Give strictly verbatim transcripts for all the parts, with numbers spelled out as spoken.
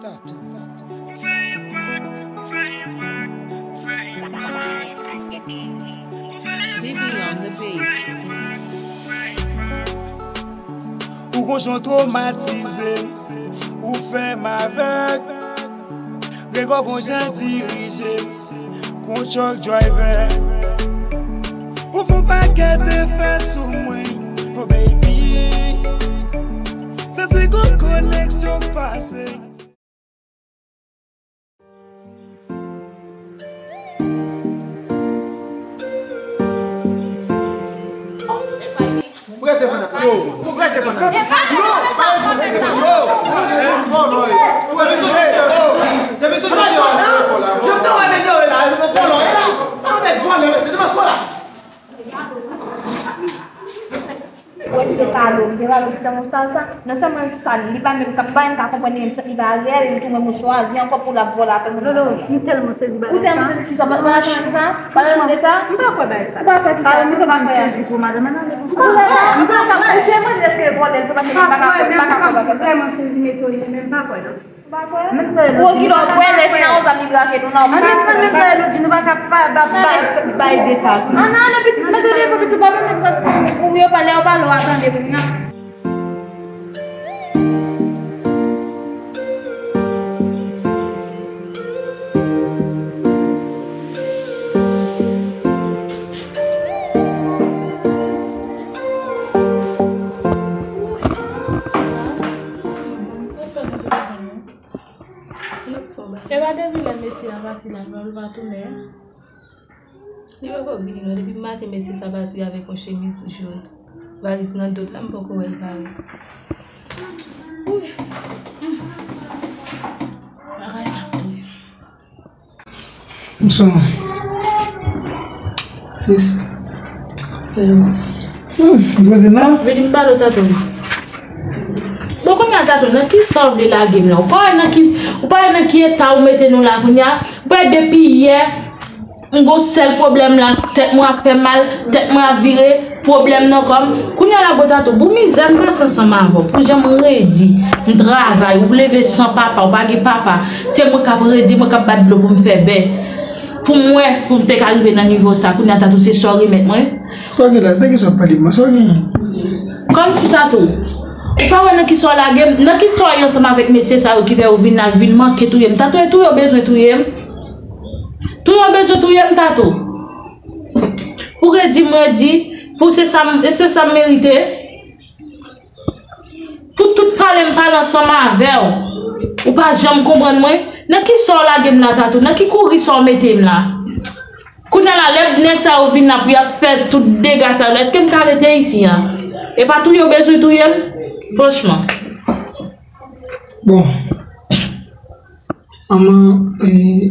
D B on the beat. Ou gon jan w twomatize m, ou fè m avèg. Gregò gon jan dirije m, kon truck driver. Ou fè yon pakèt efè sou mwen, oh baby. Santi gon koneksyon k pase. Ou rete fè nan yo. Ou rete fè nan yo. Yo. Depi sou yo. Depi sou yo. Yo te wè men yo la, yo vòlò la. Yo te vòlò, se dimanch la. Wè, m te pale w, m te pale w, m te montre sa, sa. Non sèlman l sal, li pa menm ka, m pa menm ka konprann li menm, li pa reyèl, li tou menm ou chwazi ankò pou l ap vòlò avè moun. Lolo, m tèlman sezi bagay sa. Ou tèlman sezi kisa? Bagay sa? Pale m de sa. M pa kwè bagay sa. Ou pa kwè kisa? Pale m de sa, m sezi pou madanm nan. M pa kwè, m pa kwè. Se mwen ki vòlè, se pa se m pa kwè, m pa kwè bagay sa. M vrèman sezi, men m pa kwè non. Ou ki lò kwè lè vin nan yon zam li brake nou nan. Ann, ann, ann, ann, nou di nou pa ka pa, pa, pa, bay de sa. Ann, ann, ann, pitit, mete leve pitit, pa bezwen pran pou yo pale, yo pale, w a tande pou mwen. E pa depi lè mesye a pati la, l pa tounen. Li poko vini non, depi maten mesye sa pati avèk yon chemiz jòn. Valiz nan do l la, m poko wè l pare. Wi. Hmm. Bagay sa pou li. Bonswa. Sis. Hmm, bwazin nan? Vini m pale w Tatou. Bon, kounye a Tatou, nan ki sa w vle lage m la? Ou pa wè nan ki, ou pa wè nan ki eta ou mete nou la kounye a? Ou pa wè depi yè, m gon sèl pwoblèm la, tèt mwen ap fè mal, tèt mwen ap vire, pwoblèm nan kò m. Kounye a la, bon Tatou, pou mizè m pase ansanm avè w, pou jan m redi, m travay, ou leve san papa, ou pa gen papa, se mwen k ap redi, mwen k ap bat dlo pou m fè bè. Pou mwen, pou m te ka rive nan nivo sa, kounye a Tatou, se sa w remèt mwen? Sa w gen la? De kisa w ap pale m? Sa w genyen? Kòmsi Tatou, ou pa wè nan kisa w lage m? Nan kisa w ye ansanm avèk mesye sa yo ki fè yo vin la, vin manke touye m? Tatou, e touye w bezwen touye m? Touye w bezwen touye m, Tatou? Pou redi m redi, pou se sa m, se sa m merite? Pou tout pale m pale ansanm avè w, ou pa janm konprann mwen. Nan kisa w lage m la, Tatou? Nan ki kouri sa w mete m la? Kounye a la, lè nèg sa yo vin la pou y ap fè tout dega sa yo la, èske m ka rete isi a? E pa touye w bezwen touye m? Franchman. Bon. Manman, e,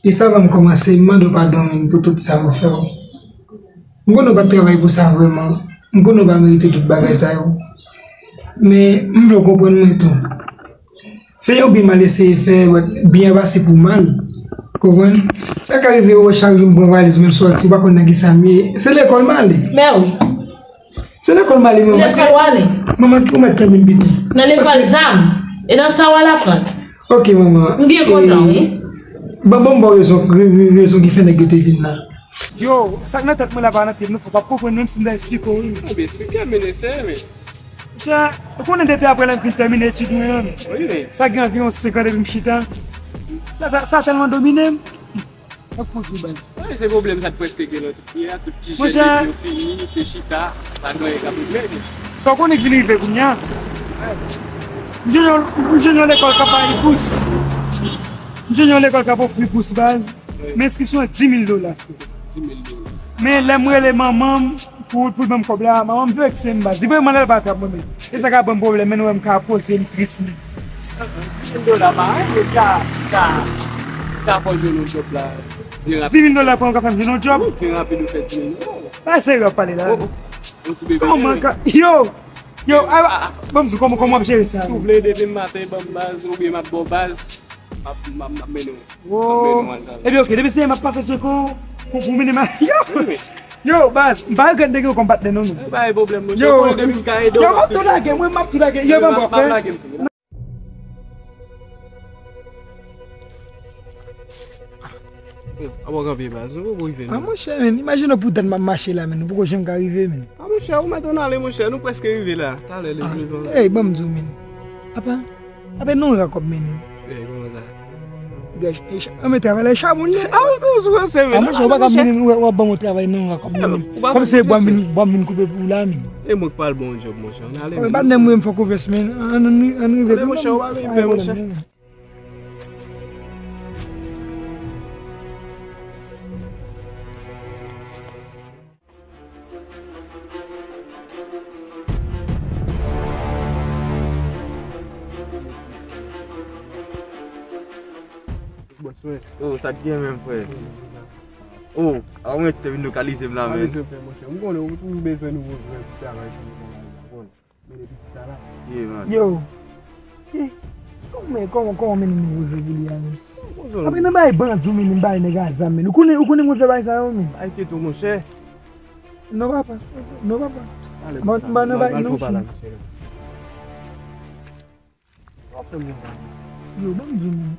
jis avan m kòmanse, m mande w padon pou tout sa m fè w. M konnen w pa t travay pou sa vrèman. M konnen w pa merite tout bagay sa yo. Men, m vle w konprann mwen tou. Se yon byen m al eseye fè, byen an pase pou mal. Konprann? Sa ka rive w wè chak jou m pran valiz mwen m sòti, ou pa konn nan kisa m ye. Se lekòl m ale. Mè wi. Se lekòl m ale, manman. Lekòl w ale? Manman, ki ou mèt tanmen m piti. Nan lekòl zam. E nan sa w al aprann. Ok, manman. M byen kontan, wi. Ban, ban m ba w rezon, re-, re-, rezon ki fè nèg yo te vin la. Yo, sa k nan tèt mwen la pa nan pye m non, frè, w p ap konprann menm si m ta esplike w, wi. Ou byen esplike m, men se, men. Monchè, ou konnen depi apre lè m fin tèmine etid mwen an, wi, men sa gen anviwon senk an depi m chita. Sa, sa, sa tèlman domine m. Fòk pou di baz. Wi, se pwoblèm sa k prèske gen nan tout peyi a, tout ti jèn depi yo fini, se chita, pa gen anyen k ap rive. Sa w konnen k vin rive kounye a? M jwenn yon, m jwenn yon lekòl k ap bay bous. M jwenn yon lekòl k ap ofri bous baz. Men enskripsyon an di mil dola, frè. Di mil dola. Men lè m rele manman m, Pou, pou l ban m kòb la, manman m vekse m baz. Li vrèman nan l pa trap mwen menm. E sa ka ban m pwoblèm, men nou wè m ka poze m tris menm. Di mil dola pa anyen, men sa, sa, sa fè w jwenn yon djòb la. Byen rapid. Di mil dola pa yon ka fè m jwenn yon djòb? Wi, byen rapid ou fè di mil dola. Pa serye w ap pale la. Oh, oh. Yon ti bebe. Kòman ka, yo, yo, a, a, ban m di w kòman, kòman w ap jere sa? Si w vle depi maten ban m baz, oubyen m ap ba w baz, m ap, m ap, m ap mennen w. Wo. Epi ok, depi se m ap pase tcheko pou, pou mini ma-, yo! Yo, baz, m pa regrèt nèg yo kòm patnè non, non. E pa gen pwoblèm, monchè. Yo, depi m ka ede w, yo, m ap tou lage, mwen, m ap tou lage. Yo, ban m bò, frè. M ap lage m tou. Apa w kanpe baz, nou poko rive non. A monchè, men, imajine w pou dat m ap mache la, men, nou poko janm ka rive, men. A monchè, ou mèt ann ale, monchè, nou prèske rive la. Talè, lè nou. Ey, ban m di w, men. Apa, apa, non, rakòp, men. Ey, kòman sa? Gaj, e cha-, men, travay la, e chabon, li. A, ou, ou sou ranse, men. A monchè, ou pa ka, men, w ap ban m yon travay, non, rakòp, men. Kòm se bwa m vin, bwa m vin koupe pou ou la, men. E mwen k pral ba w yon djòb, monchè. Ann ale, men. Ba nèm mwen, m fòk ou vès, men. Ann, ann, ann rive. Ann ale, monchè, ou pa vin pè, monchè. Oh, sa k gen menm, frè? Oh, a mwen ki te vin lokalize m la, men. Pa bezwen pè, monchè. M konnen ou, ou bezwen nouvo jwè pou travay pou nou travay la, konnen. Men de piti sa la. Yeah, man. Yo. Eh, kòman, kòman, kòman mennen nouvo jwè pou li a, men? Ape nan bay bandi, ou mennen bay nèg a zam, men. Ou konnen, ou konnen mwen fè bay sa yo, men. Ay, kite w, monchè. Non, papa. Non, papa. Ale, ban, ban nan bay, non, chè. Yo, ban m di w, men.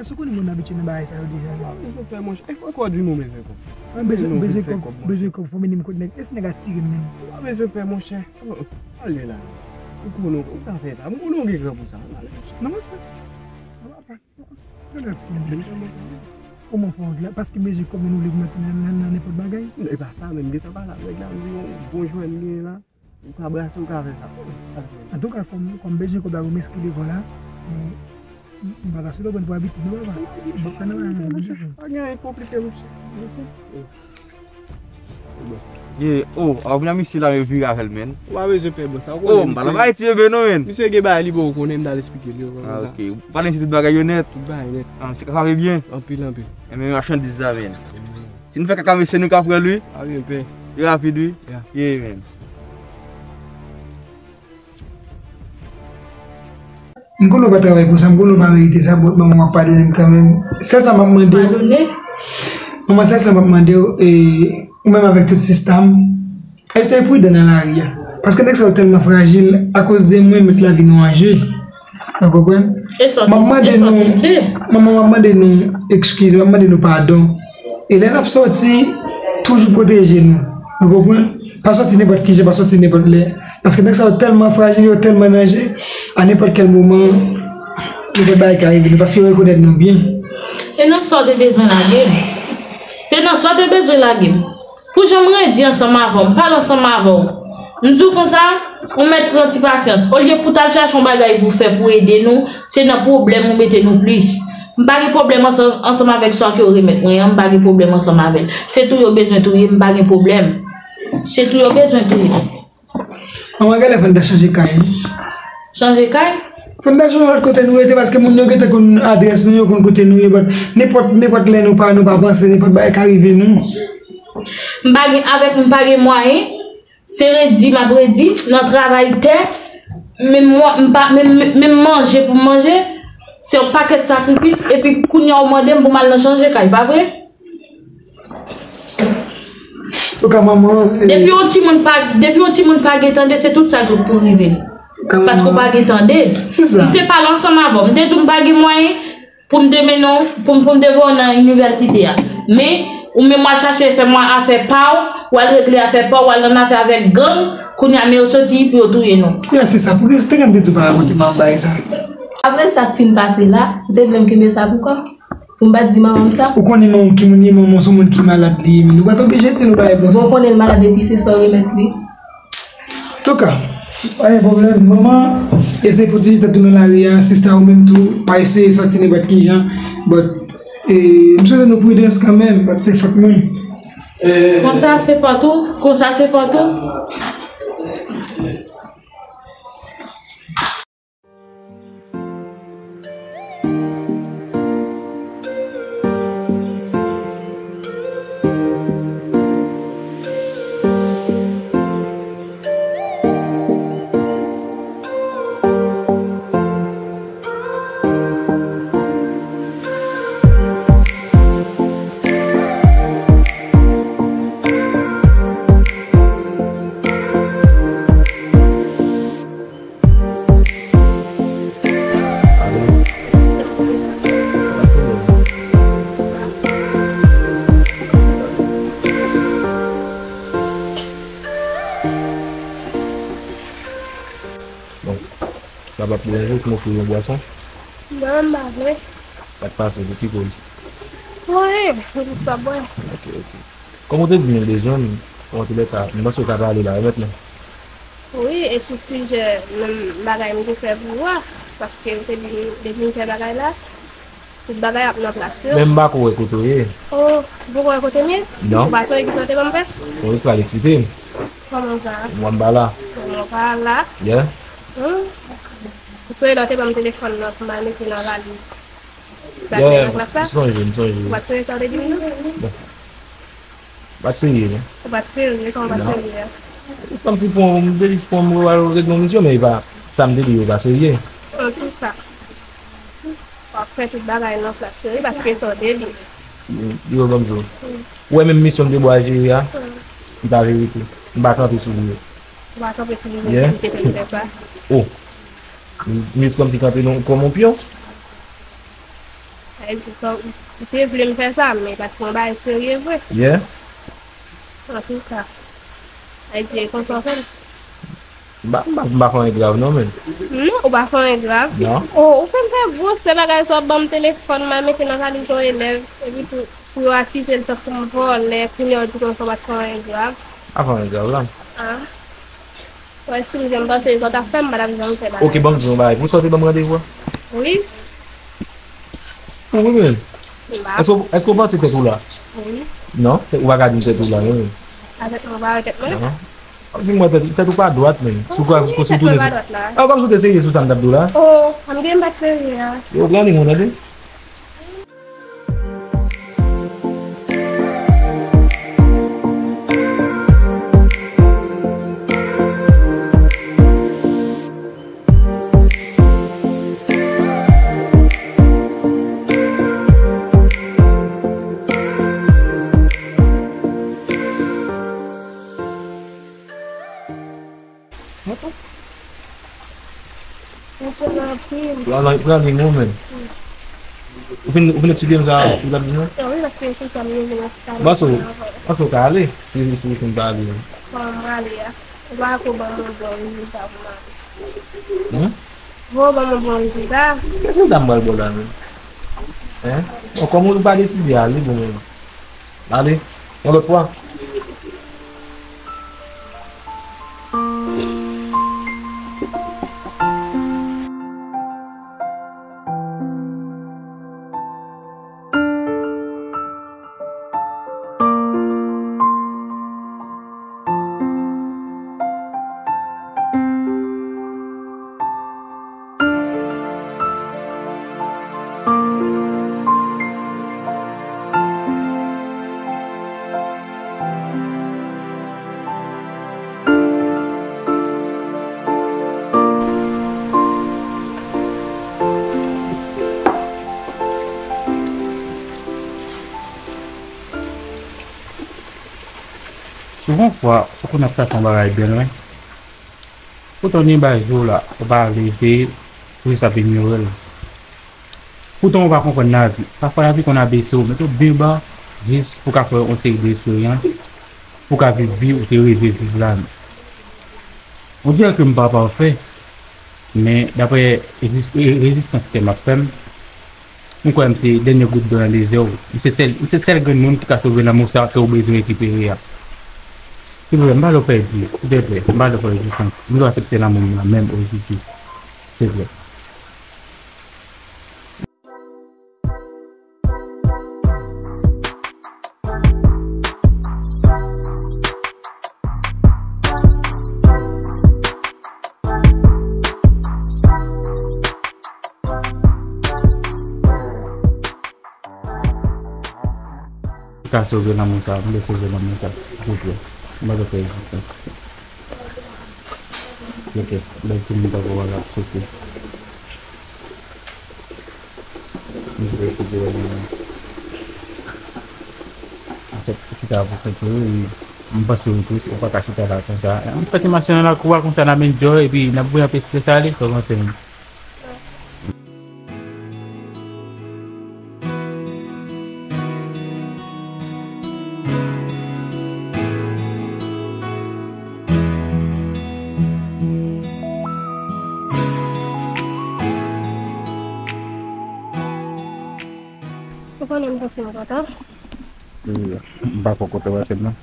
Èske w konnen mwen abitye nan bagay sa yo deja, men? Ou pa bezwen fè, monchè. E fò kò di nou bezwen kòb. Mwen bezwen, nou bezwen kòb, bezwen kòb, fò mennen m kot nèg. E si nèg a tire m, men? Ou pa bezwen fè, monchè. Ale la. Ou konnen, ou ka fè sa. M konnen ou gen kran pou sa. Ale, monchè. Non, monchè. Papa, gade fou, men. Kòman fò w la? Paske m bezwen kòb, men nou vle pou mwen nan, nan, nan nenpòt bagay. E pa sa, men m gentan pale avèk la, m di yon bon jwè m gen la. Ou ka brase, ou ka fè sa. Antouka, kòm, kòm bezwen kòb la pou m enskri lekòl la, men m pa ka sou konprann pou abitid, non, papa. Bon, pa nan bagay, monchè. Pa gen anyen konplike, monchè. Ye, oh, a, vin a misye la, yo vire avè l, men. Ou pa bezwen pè, bòs. Oh, m pa nan Ayiti, bebe, non, men. Misye gen bagay li ba w konnen, m t al esplike l yo. Ah, ok. Ou pale misye tout bagay yo nèt. Tout bagay nèt. Ah, misye ka frape byen. Anpil, anpil. E men machandiz la, men. Si nou fè kaka, mesye, nou ka pran l, wi. A, byen, pè. Li rapid, wi. Ya. Ye, men. M konnen w pa travay pou sa, m konnen w pa merite sa, but manman w ap padone m kanmenm. Sèl sa m ap mande w. Padone? Manman, sèl sa m ap mande w, e, ou menm avèk tout sista m, eseye pridan nan lari a. Paske nèg sa yo tèlman frajil, akoz de mwen, yo met lavi nou an je. Ou konprann? M ap mande nou, manman, m ap mande nou ekskiz, m ap mande nou padon. E lè n ap sòti, toujou pwoteje nou. Ou konprann? Pa sòti nenpòt ki jan, pa sòti nenpòt lè. Paske nèg sa yo tèlman frajil, yo tèlman danje, a nenpòt kèl moman, nenpòt bagay ka rive nou, paske yo rekonèt nou byen. E nan sa w te bezwen lage m. Se nan sa w te bezwen lage m. Pou jan m redi ansanm avè w, m pale ansanm avè w. M di w konsa, ou mèt pran ti pasyans. Olye pou w t al chache yon bagay pou w fè pou ede nou, se nan pwoblèm ou mete nou plis. M pa gen pwoblèm ansanm, ansanm avèk sa ke w remèt mwen an, m pa gen pwoblèm ansanm avè l. Se touye w bezwen touye m, m pa gen pwoblèm. Se touye w bezwen touye m. Manman, genlè fò n ta chanje kay, wi. Chanje kay? Fò n ta chanje lòt kote nou rete, paske moun yo gentan konn adrès nou, yo konn kote nou ye, but nenpòt, nenpòt lè nou pa, nou pa panse, nenpòt bagay ka rive nou. M pa gen, avèk m pa gen mwayen, se redi m ap redi, nan travay tè, menm mwa-, m pa, menm, menm manje pou m manje, se yon pakèt sakrifis, epi kounye a w mande m pou m al nan chanje kay, pa vre? Antouka, manman, e, depi yon timoun pa, depi yon timoun pa gen tande, se tout sa ki pou rive l. Paske w pa gen tande. Se sa. M te pale ansanm avè w. M te di w m pa gen mwayen pou m te mennen w, pou m, pou m te voye w nan inivèsite a. Men, ou menm w al chache fè mwen afè pa w, w al regle afè pa w, w al nan afè avèk gang, kounye a men yo soti pou yo touye nou. Ya, se sa. Pou ki, te gen m te di w pa rakonte manman bagay sa. Apre sa k fin pase la, ou te vle m kenbe sa pou kò m? Pou m pa t di manman m sa? Ou konnen manman m ki moun ye, manman m se yon moun ki malad li ye, men nou pa t oblije di nou bagay konsa. Bon, ou konnen l malad epi se sa w remèt li. Antouka, pa gen pwoblèm. Manman, eseye pwoteje tèt ou nan lari a, sista ou menm tou, pa eseye sòti nenpòt ki jan. But, e, m swete nou pridans kanmenm, but se fòt mwen. E, konsa se fòt ou, konsa se fòt ou. Sa p ap deranje si m ofri w yon bwason? Non, m pa vle. Sa k pase? Pou ki koz? Pou anyen, m jis pa bwè. Ok, ok. Kòm ou te di m ou bezwen m, antouka, m panse w ka pale la, wi, mentnan. Wi, e sou sijè menm bagay m te fè pou ou a, paske ou te di m depi m fè bagay la, tout bagay ap nan plas yo. Men m pa ko wè kote w ye. Oh, ou poko wè kote m ye? Non. Ou pa sonje kisa w te ban m fè? Ou jis pral eksplike m. Kòman sa? Mwen m pa la. Mwen pa la. Yeah. Hmm. Ou sonje lè w te ban m telefòn nan pou m al mete nan valiz? Ti bagay nan klas la? M sonje, m sonje. Ou pa t sonje sa w te di m nan? Bon. M pa t serye, non. Ou pa t serye, kòman w pa t serye a? Se kòmsi pou m te jis pou m al regle yon misyon, men e pa sa m te di yo pa serye. Antouka, w ap fè tout bagay nan klas yo, wi, paske sa w te di. Yo ban m di w. Ou wè menm misyon m te ba w al jere a? Hmm. Li pa verite. M pa kanpe sou li. Ou pa kanpe sou li, yeah, menm ki te fè m fè sa. Oh. Li, li kòmsi kanpe non, kòm yon pyon. Sa vle di, kòm, ou te vle m fè sa, men pa t yon bagay serye vre. Yeah. Antouka, sa vle di, e konsa w fè l? M pa, m pa, m pa fè anyen grav non, men. Non, ou pa fè anyen grav. Non. Oh, ou fè m fè gwosè bagay sa, w ap ban m telefòn, m al mete nan valiz yon elèv, epi pou, pou yo akize l tankou m vòlè, kounye a w di konsa w pa t fè anyen grav. Pa fè anyen grav la. Ah. Wè, si m janm panse sa w t ap fè, m pa t ap janm fè bagay sa. Ok, ban m di w yon bagay. Pou sa w te ban m randevou a? Wi. Pou wi, men. M pa. Èske, èske w panse tèt ou la? Wi. Non, ou pa ka di m tèt ou la, non. Avèk mwen, ou pa wè tèt mwen? Non. Kòmsi m wè tèt, tèt ou pa dwat, men. Si w ka, si w tounen sou. Ah, kòmsi w te serye sou sa m t ap di w la? Oh, m gen m pa t serye a. Yo, gade mwen, tande. Mèt ou? Mèt ou anpil. Pran, pran li non, men. Ou fin, ou fin eksplike m sa ou t ap di non? Wi, paske se sa m vin eksplike. Panse w, panse w ka ale, si, si w fin pale. Kòman m ale a? Ou pa ko ban mwen bon rezilta pou m ale. Hmm? Ou ban mwen bon rezilta. Ki rezilta m pral ba w la, men? Hein? Bon, kòm ou pa deside ale, bon, men. Ale, yon lòt fwa. Souvan fwa, ou konn ap chache yon bagay byen lwen. Poutan w gen bagay sou w la, ou pa vle eseye, ou jis ap inyore l. Poutan ou pa konprann lavi. Pafwa lavi konn abese w, mete w byen ba, jis pou w ka fè yon seri de eksperyans, pou w ka viv vi ou te reve viv la. On dirè ke m pa pafè, men daprè rezis-, re-, rezistans kè m ap fè m, m kwè m se dènye gout dlo nan dezè w. M se sèl, m se sèl grenn moun ki ka sove lanmou sa ke w bezwen rekipere a. Silvouplè, m pa vle w pèdi, silteplè, m pa vle w pèdi sans. M vle w aksepte lanmou m nan menm ojodi. Silteplè. Ka sove lanmou sa, m vle sove lanmou sa, silvouplè. M pa vle fè rezistans. Ok, bèl timoun tankou w la ap soufri. M vle sove lanmou. Anfèt, chita pou kont ou, wi. M panse ou tris, ou pa ka chita la konsa. Anfèt, mache nan lakou a konsa, n ap enjoy, epi n ap voye anpe estrès ale, sa w panse menm? Mwen, m santi m kontan. M pa fè kote pase m nan.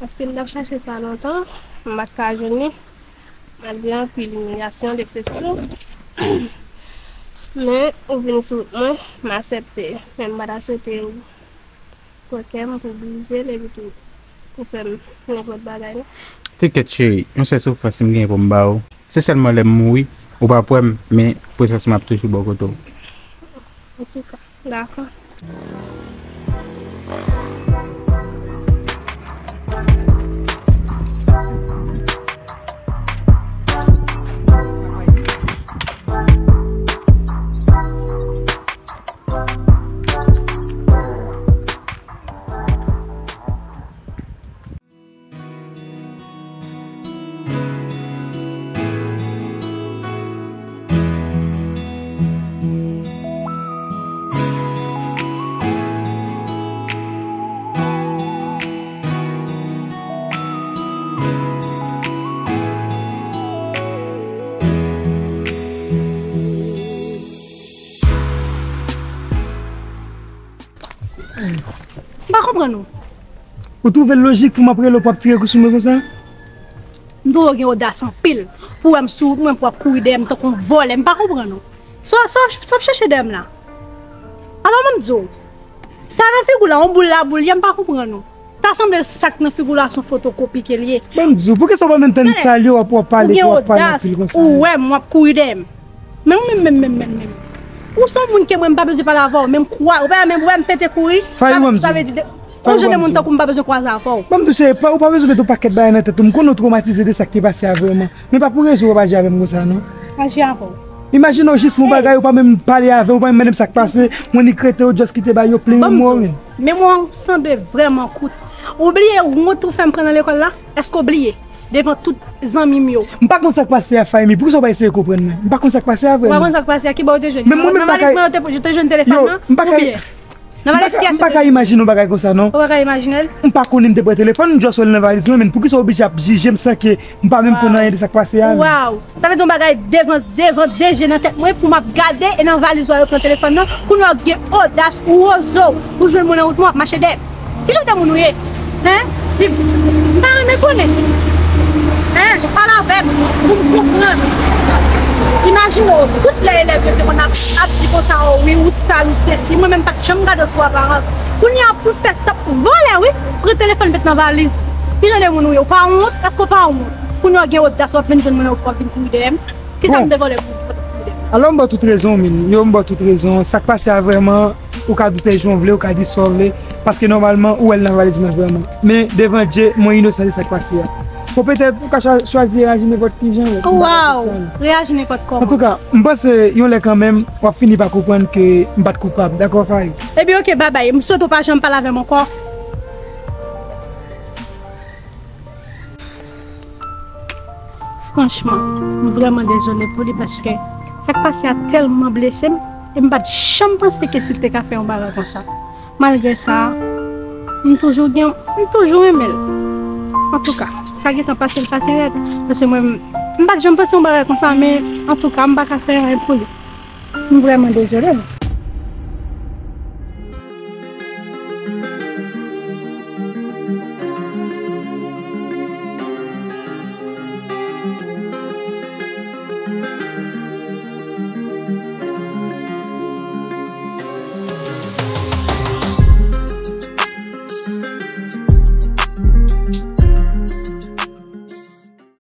Paske m t ap chache sa lontan, m pa t ka jwenn li. Malgre anpil imilyasyon, desepsyon. Men, ou vin sou wout mwen, m aksepte. Men m pa ta swete ou pran kè m pou brize l epi tou pou fè m nenpòt bagay, non. Te kyèt, cheri, yon sèl soufrans m genyen pou m ba ou, se sèlman lè m mouri, ou p ap wè m, men prezans mwen ap toujou bò kote w. Antouka, dakò. M pa konprann ou. Ou twouve l lojik pou m ap rele w pou w ap tire kou sou mwen konsa? M twouve w gen odas anpil pou w wè m sou wout mwen pou w ap kouri dèyè m tankou yon vòlè. M pa konprann ou. Sa, sa, sa w ap chache dèyè m la? Atò, ban m di w. Sa nan figi w la, yon boul laboul ye, m pa konprann ou. Ta sanble sa k nan figi w la se yon fotokopi ke l ye. Ban m di w, poukisa w pa menm tann salye w ap, w ap pale, w ap pale anpil konsa? Ou wè m, w ap kouri dèyè m. Men ou menm, menm, menm, menm, menm. Ou se yon moun ke mwen, m pa bezwen pale avè w, men m kwa, ou pa menm wè m pete kouri. Sa vle di, yon jan de moun tankou m pa bezwen kwaze avè w. Ban m di w, cheri, ou pa bezwen mete yon pakèt bagay nan tèt ou. M konnen w twomatize de sa k te pase a vrèman. Men pa pou rezon w ap aji avè m konsa, non. Aji avè w. Imajine w jis yon bagay, ou pa menm pale avè m, ou pa menm mande m sa k pase, w annik rete, w just kite bagay yo plen yon mò, men. Memwa w sanble vrèman kout. Ou bliye wont ou fè m pran nan lekòl la? Èske w bliye? Devan tout zanmi m yo. M pa konn sa k pase a, Fahimi. Poukisa w pa eseye konprann mwen? M pa konn sa k pase a vrèman. Ou pa konn sa k pase a? Ki bò yo te jwenn li? Nan valiz mwen yo te, yo te jwenn telefòn nan? Oubyen? Nan valiz kiyès yo te jwenn? M pa ka imajine yon bagay konsa, non. Ou pa ka imajine l? M pa konnen m te pran telefòn, m just wè l nan valiz mwen, men poukisa w oblije ap jije m san ke m pa menm konn anyen de sa k pase a, men? Waw! Sa vle di yon bagay devan, devan de je nan tèt mwen pou m ap gade e nan valiz ou a yo pran telefòn nan, kounye a w gen odas ou oze w, ou jwenn mwen nan wout mwen w ap mache dèyè m. Ki jan de moun ou ye? Hen? Di m. M ta renmen konnen. Hen? Pale avè m pou m konprann. Imajine w, tout lè elèv yo te konn ap, ap di konsa, o wi, ou sal, ou sesi. Mwen menm m pa t janm gade w sou aparans. Kounye a pou fè sa, vòlè wi, pran telefòn met nan valiz ou. Ki jan de moun ou ye? Ou pa wont? Èske w pa wont? Kounye a w gen odas w ap vin jwenn mwen nan wout w ap vin kouri dèyè m. Kisa m te vòlè pou ou? Alò m ba w tout rezon, men. Yo, m ba w tout rezon. Sa k pase a vrèman, ou ka doute jan w vle, ou ka di sa w vle, paske nòmalman ou wè l nan valiz mwen vrèman. Men devan Dye, mwen inosan de sa k pase a. Bon, petèt ou ka chwa-, chwazi reyaji nenpòt ki jan. Waw, reyaji nenpòt kòman. Antouka, m panse yon lè kanmenm w ap fini pa konprann ke m pa t koupab. Dakò, Faye? Ebyen, oke, babay. M swete w pa janm pale avè m ankò. Franchman, m vrèman dezole pou li paske sa k pase a tèlman blese m e m pa t janm panse ke si l te ka fè yon bagay konsa. Malgre sa, m toujou gen, m toujou renmen l. Antouka, sa gentan pase l pase nèt. Paske mwen, m pa t janm panse yon bagay konsa, men antouka, m pa ka fè anyen pou li. M vrèman dezole.